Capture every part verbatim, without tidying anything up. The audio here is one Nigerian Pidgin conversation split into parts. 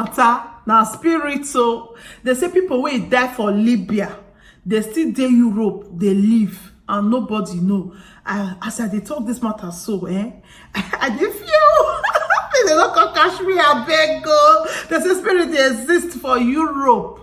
matter na spirit. So they say people wey die for Libya, they still dey Europe, they live, and nobody know. I, as I dey talk this matter so, eh, I dey fear o. Make they no come catch me, abeg o. They say spirit dey exist for Europe.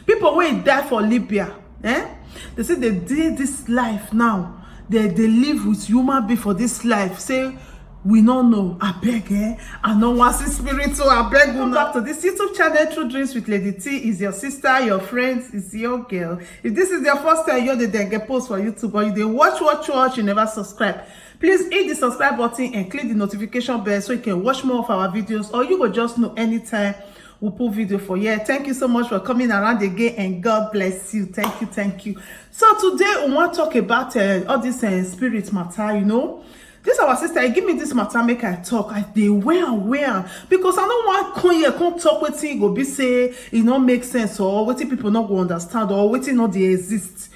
People wey die for Libya, eh, they say they dey this life now. They dey live with human being for this life. Say we no know, abeg, eh, I no wan see spirit o, abeg. Welcome back to this YouTube channel, True Dreams with Lady T. Is your sister, your friend, is your girl. If this is your first time, you're the denge post for YouTube, or you dey watch, watch, watch, you never subscribe, please hit the subscribe button and click the notification bell so you can watch more of our videos, or you go just know anytime we put video for here. Thank you so much for coming around again, and God bless you. Thank you, thank you. So today we wan talk about, uh, all this, uh, spirit matter, you know. This our sister, e give me this matter, make I talk. I dey wear am, wear am, because I no wan come here, come talk wetin e go be say e no make sense, or wetin people no go understand, or wetin no dey exist.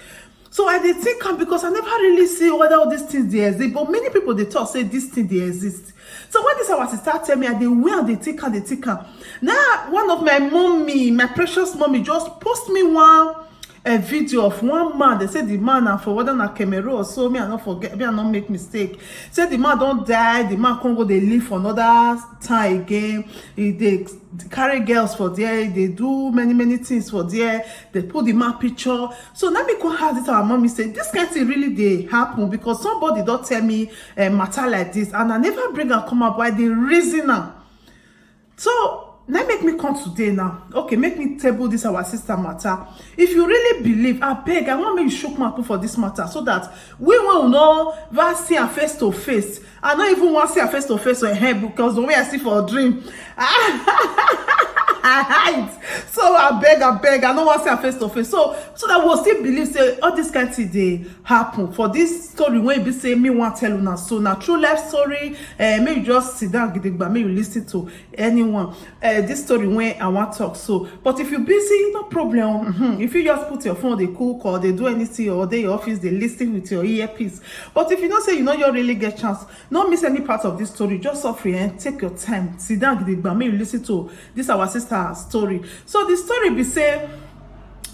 So I dey think am, because I never really see whether all these things dey exist, but many people dey talk say this thing dey exist. So when this our sister tell me, I dey wear am, dey think am, dey think am. Now, one of my mommy, my precious mommy, just post me one a video of one man. They say the man na for whether na Cameroon or so, me I no forget, me I no make mistake. Say the man don die, the man come go dey live for another town again. He dey carry girls for there, he dey do many, many things for there. They put the man picture. So let me come ask this our mommy, say this kind thing really dey happen, because somebody don tell me a matter like this, and I never bring am come out, but I dey reason am. So now make me come today now. Okay, make me table this our sister matter. If you really believe, abeg, I wan make you shook mouth put for this matter, so that we wey we no ever see am face to face, I no even wan see am face to face for head, because the way I see for dream, I hide. So abeg, abeg, I no wan see am face to face. So, so that we go still believe say all this kind thing dey happen for this story wey be say me wan tell una. So na true life story. Eh, make you just sit down gidigba, make you listen to anyone, eh, this story wey I wan talk so. But if you busy, no problem. Mhm. If you just put your phone, dey cook or dey do anything, or dey your office, dey listen with your earpiece. But if you know say you no just really get chance, no miss any part of this story. Just suffer and take your time. Sit down gidigba, make you listen to this our sister story. So the story be say,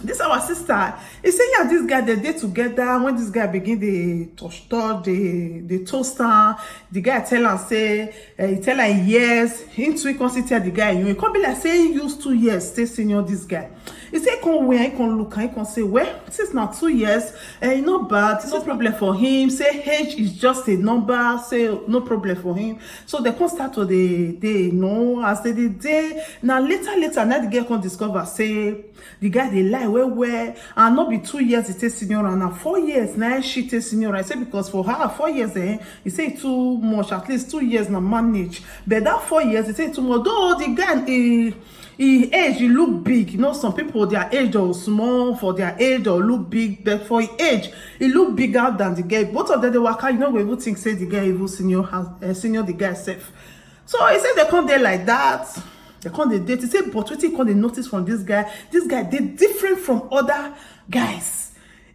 this our sister, he say, yeah, this guy, they dey together. When this guy begin dey touch touch, they, they toast am. The guy tell am say, eh, he tell am yes. He too, he come still tell the guy, you, he come be like say he use two years stay senior this guy. He say, he come wear, he come look, and he come say, well, since na two years, eh, e no bad, no problem for him. Say age is just a number, say no problem for him. So they come start to dey, dey, you know, as they dey, dey. Now later, later, now the girl come discover say the guy dey lie well well, and no be two years he take senior am, na four years na she take senior am. He say because for her, four years, eh, he say e too much. At least two years na manage, but that four years, he say e too much. Though the guy, he, he age, he look big. You know, some people, their age or small for their age or look big, but for his age, he look bigger than the girl. Both of them dey waka, you no go even think say the girl even senior her, eh, senior the guy sef. So he say they come dey like that. They come dey date. He say, but wetin he come dey notice from this guy, this guy dey different from other guys.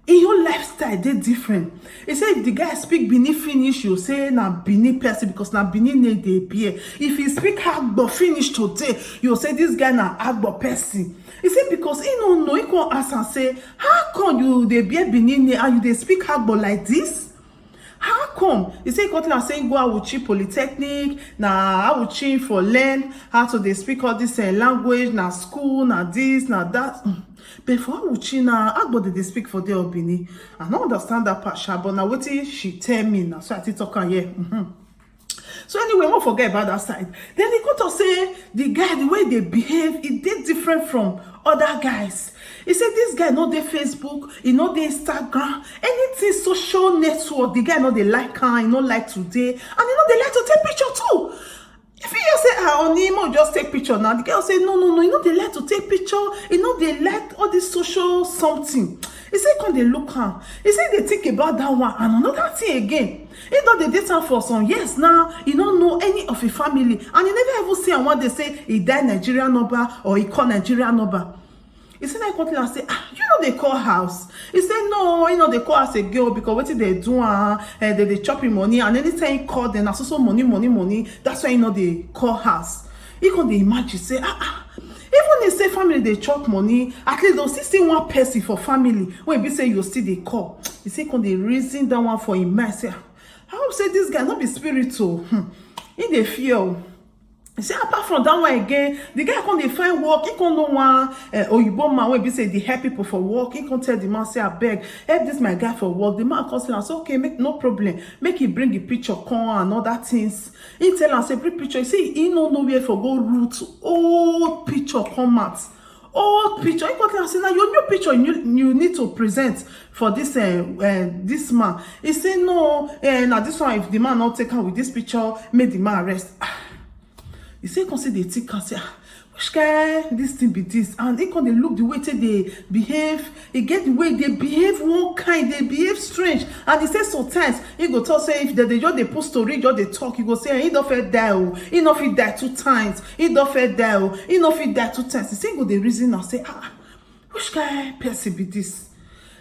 In your lifestyle, dey different. He say if the guy speak Benin finish, you say na Benin person, because na Benin name dey bear. If he speak Agbo finish today, you say this guy na Agbo person. He say because he no know, he come ask am say, how come you dey bear Benin name and you dey speak Agbo like this? How come? He say he come tell am say he go Auchi Polytechnic, na Auchi for learn how to dey speak all this, eh, language, na school, na this, na that. Mm. But for Auchi na Agbo dey dey speak for there, Obini. I no understand that part sha, but na wetin she tell me na, so I take talk am here. Mhm. So anyway, won't forget about that side. Then he come talk say the guy, the way they behave, e dey different from other guys. He say this guy no dey Facebook, he no dey Instagram, anything social network, the guy no dey like am, he no like today, and he no dey like to take picture too. If you just say, ah, Oni, mo just take picture now, the girl say, no, no, no, he no dey like to take picture, he no dey like all this social something. He say, come dey look am. He say, dey think about that one, and another thing again. He don dey date am for some years now. He no know any of his family, and he never even see am one day say he die Nigeria number or he call Nigeria number. He say, na he come tell am say, ah, you no dey call house? He say, no, he no dey call house again o, because wetin dey do am, eh, they dey chop him money, and anytime he call them, na so so money, money, money. That's why he no dey call house. He come dey imagine say, ah, ah, family dey chop money, at least dem still see one person for family wey be say you still dey call. He say come dey reason that one for him mind, say, "Ah, I hope say this guy no be spirit o." Hmm. He dey fear o. He say apart from that one again, the guy come dey find work. He come know one uh, oyibo man wey be say dey help people for work. He come tell the man say, "Abeg, help this my guy for work." The man come say, "Say okay, make no problem. Make he bring the picture come and other things." He tell am say, "Bring picture." He say he no know where for go root old picture come out. Old picture. He come tell am say, "Now your new picture you, you need to present for this uh, uh, this man." He say, "No, uh, now this one, if the man not take am with this picture, make the man arrest." Ah. He say, come see the thing, can say, "Ah, which kind this thing be this?" And he come dey look the way take dey behave. He get the way they behave one kind, they behave strange. And he say sometimes he go talk say if they, they just dey post story, just dey talk, he go say he don fit die o, he no fit die two times, he don fit die o, he no fit die two times. He say he go dey reason and say, "Ah, ah, which kind person be this?"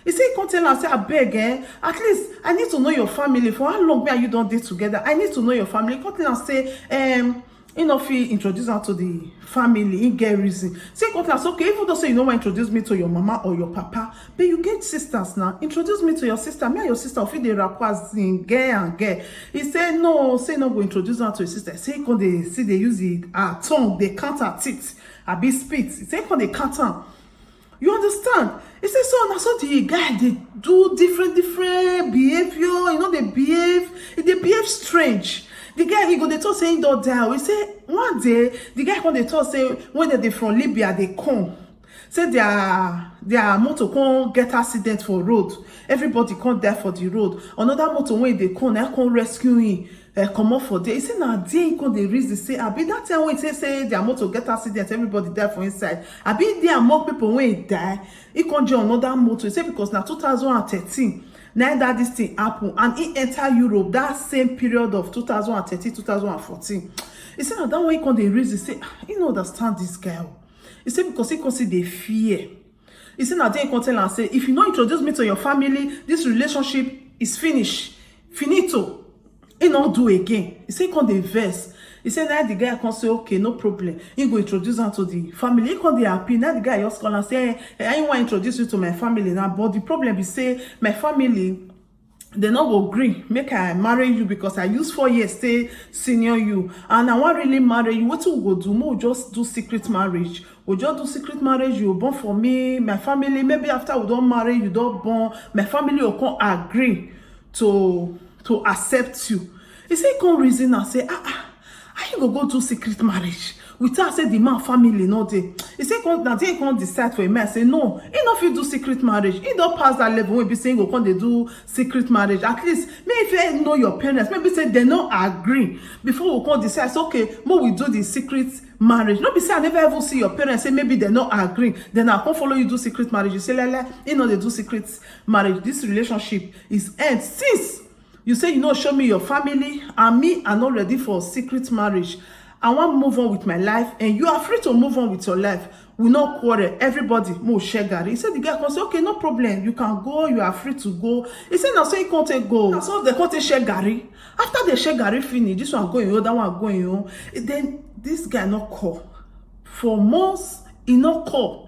He say he come tell am say, "Abeg, eh, at least I need to know your family. For how long me and you don dey together? I need to know your family." He come tell am say, um, he no fit introduce am to the family. He get reason. Say he come tell am say, "Okay, even though say you no wan introduce me to your mama or your papa, but you get sisters now. Introduce me to your sister. Me and your sister fit dey rapport as in girl and girl." He say no, say no go introduce am to his sister. Say he come dey see dey use the uh, tongue dey count her teeth, abi spit. He say he come dey count am. You understand? He say so na so the guy dey do different different behavior. You know, dey behave, he dey behave strange. The guy, he go dey talk say he don die o. He say one day the guy come dey talk say when they dey from Libya dey come, say their their motor come get accident for road. Everybody come die for the road. Another motor wey dey come, na come rescue him, uh, comot for there. He say na there he come dey reason say, abi that time wey he say say their motor get accident, everybody die for inside. Abi there among people wey die, he come join another motor. He say because na two thousand and thirteen na that this thing happen, and he enter Europe that same period of two thousand and thirteen, two thousand and fourteen. He say na that one he come dey reason say, ah, he no understand this guy o. He say because he come see dey fear. He say na there he come tell am say, if you no introduce me to your family, this relationship is finish, finito. He no do again. He say he come dey vex. He say na the guy come say okay, no problem. He go introduce am to the family. He come dey happy. Na the guy just call am say, eh, I wan introduce you to my family now, but the problem be say my family, they no go gree make I marry you because I use four years stay senior you, and I wan really marry you. Wetin we go do? Make we just do secret marriage. We just do secret marriage. You born for me, my family. Maybe after we don marry, you don born, my family go come agree to to accept you. He say come reason and say, ah ah, how you go go do secret marriage without say the man family no dey? He say come, na there he come decide for him mind say no, he no fit do secret marriage. He don pass that level wey be say he go come dey do secret marriage. At least make he fit know your parents. Maybe say they no agree before we come decide say okay, make we do the secret marriage. No be say I never even see your parents, say maybe they no agree, then I come follow you do secret marriage. You say lele, he no dey do secret marriage. This relationship is end since you say you no show me your family, and me, I no ready for secret marriage. I wan move on with my life, and you are free to move on with your life. We no quarrel. Everybody, mo share garri. He say the guy come say, okay, no problem. You can go. You are free to go. He say na so he come take go. Na so they come take share garri. After they share garri finish, this one go him own, that one go him own. Then this guy no call for months. He no call.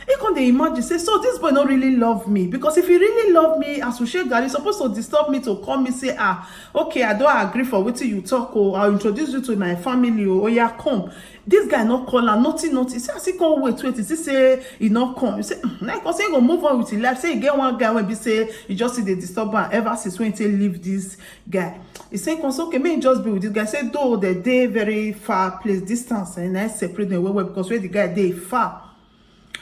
He come dey imagine say, so this boy no really love me, because if he really love me, as we share garri, he suppose to disturb me to call me say, ah, okay, I don agree for wetin you talk o, I'll introduce you to my family o, oya come. This guy no call am, nothing, nothing. See as he come wait, wait, he see say he no come. He say, mm, na he come say he go move on with his life. Say he get one guy wey be say he just still dey disturb am ever since when he take leave this guy. He say, come say, okay, make he just be with this guy. Say though they dey very far place, distance, and I separate them well well because where the guy dey far.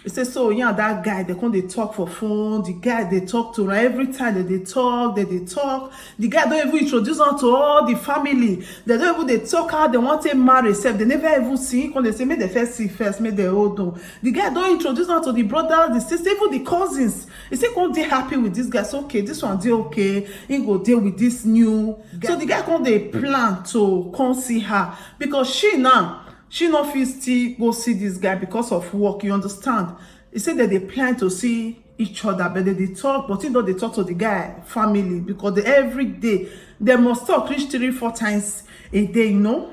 He say so, yeah, that guy, they come dey talk for phone. The guy dey talk to am every time. They dey talk, they dey talk. The guy don even introduce am to all the family. They don even dey talk how they wan take marry sef. They never even see. He come dey say make they first see first, make they hold on. The guy don introduce am to the brothers, the sisters, even the cousins. He say come dey happy with this guy. So okay, this one dey okay. He go dey with this new guy. So the guy come dey plan to come see her because she now, she no fit still go see this guy because of work, you understand? He say that they plan to see each other, but they dey talk, but he don dey talk to the guy family because they, every day they must talk reach three, four times a day, you know.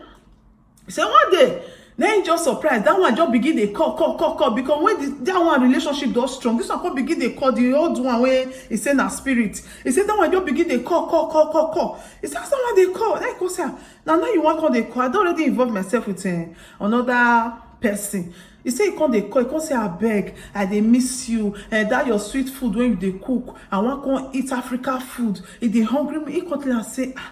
He say one day Then he just surprised. That one just begin dey call, call, call, call. Because when the, that one relationship don strong, this one come begin dey call the old one wey he say na spirit. He say that one just begin dey call, call, call, call, call. He say, "As someone dey call." Then he come say, "Ah, na now you wan come dey call? I don already involve myself with, eh, another person." He say he come dey call. He come say, "Abeg, I dey miss you. Eh, that your sweet food wey you dey cook, I wan come eat Africa food. E dey hungry me." He come tell am say, "Ah,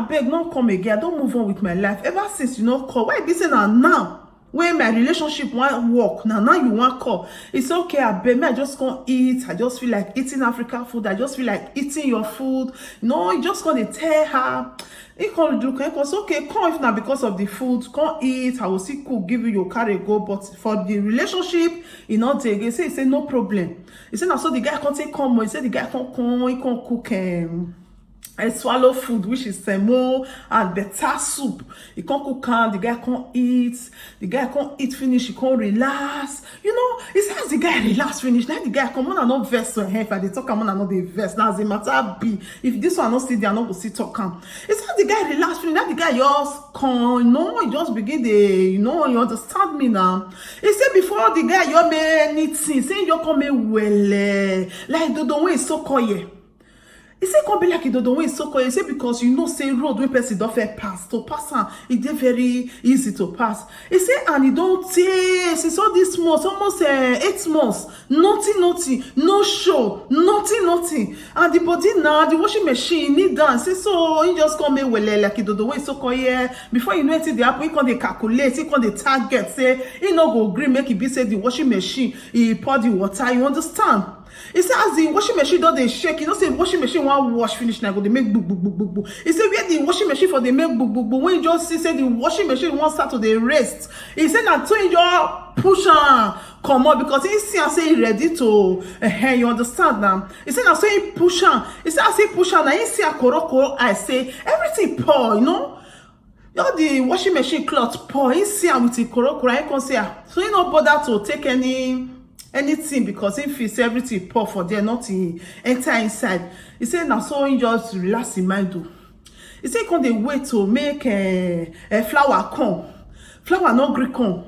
abeg, no come again. I don move on with my life. Ever since you no call, why e be say na now wey my relationship wan work, na now you wan call?" He say, "Okay, abeg, me, I just come eat. I just feel like eating African food. I just feel like eating your food." No, he just come dey tell her. He come look, he come say, "Okay, come, if na because of the food, come eat. I will still cook, give you, your carry go. But for the relationship, e no dey again." Say, he say, "No problem." He say, "Na so the guy come take come o." He say the guy come come, he come cook, um, a swallow food, which is semo and better soup. He come cook am, the guy come eat. The guy come eat finish, he come relax. You know, he say as the guy relax finish, now the guy come on and not vex. So, eh, if I dey talk am, on and not dey vex. Now, as the matter be, if this one no see there, I no go see talk am. He say as the guy relax finish, now the guy just come, you know, he just begin dey, you know, you understand me now. He say before the guy you make anything, say you come make wele, like the, the way so call here. He say come be like the, the way so call. He say because you know say road wey person don fair pass, to pass am, e dey very easy to pass. He say and e don tey since all this months, almost, eh, eight months, nothing, nothing, no show, nothing, nothing. And the body now, the washing machine need am. Say so he just come make wele like the, the way so call here. Before you know it, the happen, he come dey calculate, he come dey target. Say he no go gree make e be say the washing machine, he pour the water. You understand? He say as the washing machine don dey shake, you know say washing machine wan wash finish, na go dey make gbug gbug gbug gbug gbug. He say where the washing machine for dey make gbug gbug gbug, when you just see say the washing machine wan start to dey rest, he say na so he just push am comot, because he see am say he ready to, eh, you understand now. He say na so he push am. He say as he push am, na he see am korokoro eye, say everything pour, you know. All the washing machine cloth pour, he see am with him korokoro, he come say, ah, so he no bother to take any, anything, because he feel say everything pour for there, nothing enter inside. He say na so he just relax him mind o. He say he come dey wait to make, eh, eh, flour come. Flour no gree come.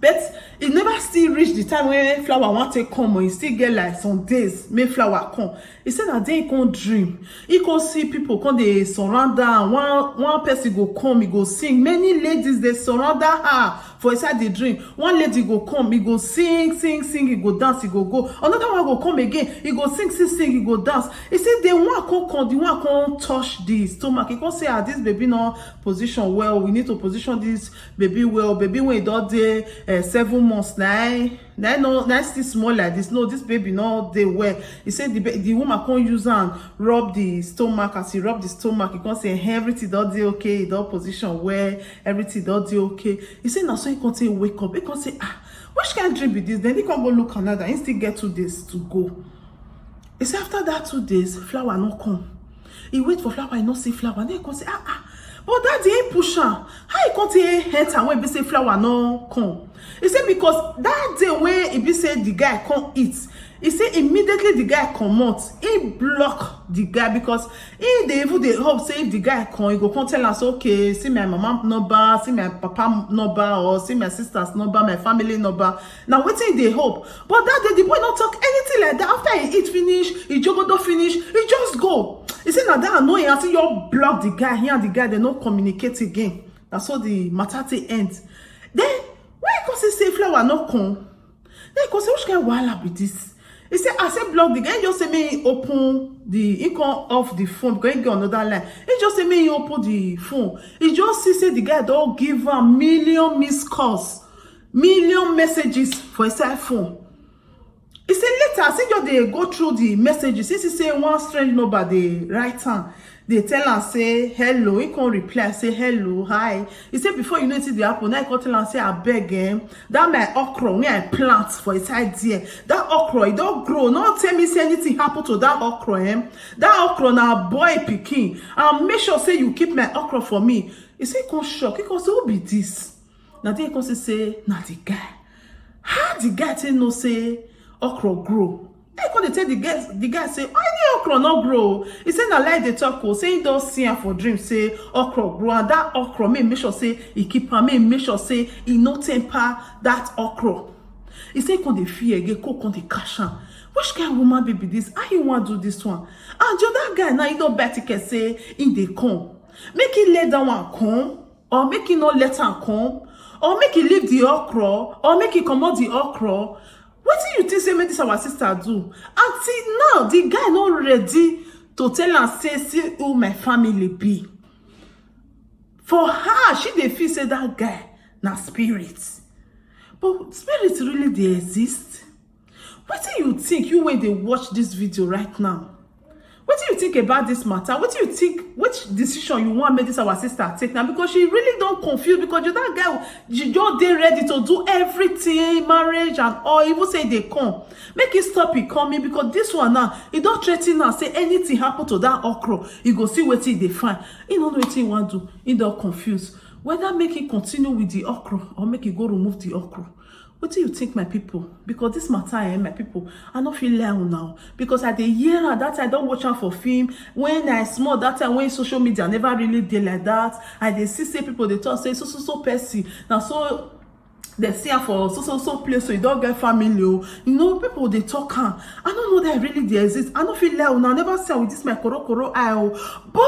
But e never still reach the time when flour wan take come o. E still get like some days make flour come. He say na there he come dream. He come see people come dey surround am. One, one person go come, he go sing. Many ladies dey surround her for inside the dream. One lady go come, he go sing, sing, sing, he go dance, he go go. Another one go come again, he go sing, sing, sing, he go dance. He say the one come come, the one come touch the stomach. He come say, ah, this baby no position well. We need to position this baby well. Baby wey e don dey, eh, seven months na, na no, na still small like this. No, this baby no dey well. He say the ba-, the woman come use am rub the stomach. As he rub the stomach, he come say, eh, everything don dey okay. E don position well. Everything don dey okay. He say na so he come take wake up. He come say, ah, which kind dream be this? Then he come go look another. He still get two days to go. He say after that two days, flour no come. He wait for flour, he no see flour. Then he come say, ah, ah, but that day he push am. How he come take enter when be say flour no come? He say because that day when e be say the guy come eat, he say immediately the guy comot, he block the guy, because he dey even dey hope say if the guy come, he go come tell am say, okay, see my mama number, see my papa number, or see my sister's number, my family number. Na wetin he dey hope. But that day, the boy no talk anything like that. After he eat finish, he jogodo finish, he just go. He say na that annoying as he just block the guy. He and the guy, they no communicate again. Na so the matter take end. Then when he come see say flour no come, then he come say, which kind wahala be this? He say as he block the guy, he just say make he open the, he come off the phone because he get another line. He just say make he open the phone. He just see say the guy don give am million missed calls, million messages for inside phone. He say later as he just dey go through the messages, he see say one strange number dey write am, dey tell am say hello. He come reply say, hello, hi. He say before you know wetin dey happen, na he come tell am say, abeg, em, that my okra wey I plant for inside there, that okra, e don grow. No tell me say anything happen to that okra, em. That okra na boy pikin. And make sure say you keep my okra for me. He say he come shock. He come say, who be this? Na there he come see say na the guy. How the guy take know say okra grow? Then he come dey tell the guy, the guy say, oh, any Okro no grow. He say na lie dey talk o. Say he don see am for dream say okro grow, and that okro, make he make sure say he keep am, make he make sure say he no temper that okro. He say he come dey fear again, cold come dey catch am. Which kind woman baby this? How you wan do this one? And the other guy now, he don buy ticket say he dey come. Make he let that one come, or make he no let am come, or make he leave the okro, or make he comot the okro. Wetin you think say make this our sister do? Until now, the guy no ready to tell am say, "See who my family be." For her, she dey feel say that guy na spirit. But spirit really dey exist? Wetin you think, you wey dey watch this video right now? Wetin you think about this matter? Wetin you think, which decision you wan make this our sister take now? Because she really don confuse, because the other guy, she just dey ready to do everything, marriage and all, even say e dey come. Make he stop e coming, because this one now, he don threaten am say anything happen to that okro, he go see wetin he dey find. He no know wetin he wan do. He don confuse whether make he continue with the okro or make he go remove the okro. Wetin you think, my people? Because this matter, eh, my people, I no fit lie una o. Because I dey hear am that time, I don watch am for film. When I small that time, when social media never really dey like that, I dey see say people dey talk say so so so person, na so dem see am for so so so place, so e don get family o. You know, people dey talk am. I no know that e really dey exist. I no fit lie una, I never see am with this my koro koro eye o. But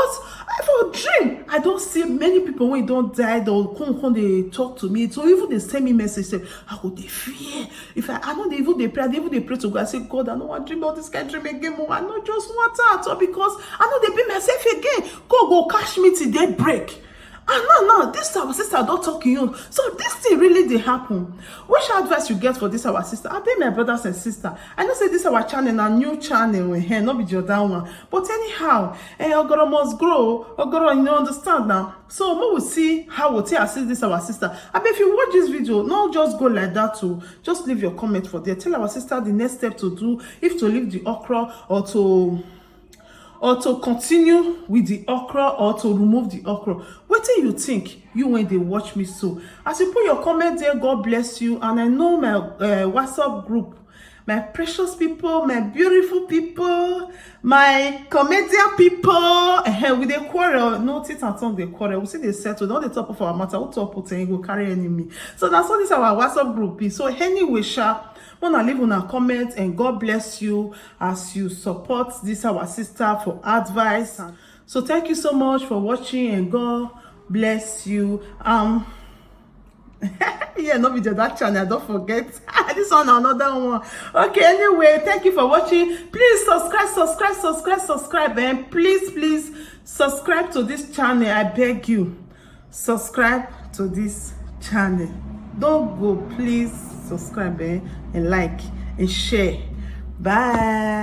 I for dream, I don see many people wey don die, dem come come dey talk to me. So even dey send me message sef, I go dey fear. If I, I no dey even dey pray, I dey even dey pray to God. I say, "God, I no wan dream all this kind dream again o. I no just want am at all, because I no dey be myself again. God go catch me till day break." And now, now, this our sister don talk im own. So this thing really dey happen. Which advice you get for this our sister? Abeg, my brothers and sisters, I know say this our channel na new channel, eh, no be the other one. But anyhow, eh, ogoro must grow, ogoro, you know, understand now. So make we see how we take assist this our sister. Abeg, if you watch this video, no just go like that o. Just leave your comment for there. Tell our sister the next step to do, if to leave the okro or to or to continue with the okro or to remove the okro. Wetin you think, you wey dey watch me so? As you put your comment there, God bless you. And I know my, uh, WhatsApp group, my precious people, my beautiful people, my comedian people, eh, we dey quarrel. No, tit and tongue dey quarrel. We still dey settle. Don't dey talk for our matter. Who talk put, eh, go carry enemy. So that's what this our WhatsApp group is. So anyway, sha, wanna leave una comment, and God bless you as you support this our sister for advice. So thank you so much for watching, and God bless you. Um, yeah, no be the other channel, I don't forget. This one, another one. Okay, anyway, thank you for watching. Please subscribe, subscribe, subscribe, subscribe, and please, please subscribe to this channel. I beg you, subscribe to this channel. Don't go, please subscribe, eh, and like and share. Bye.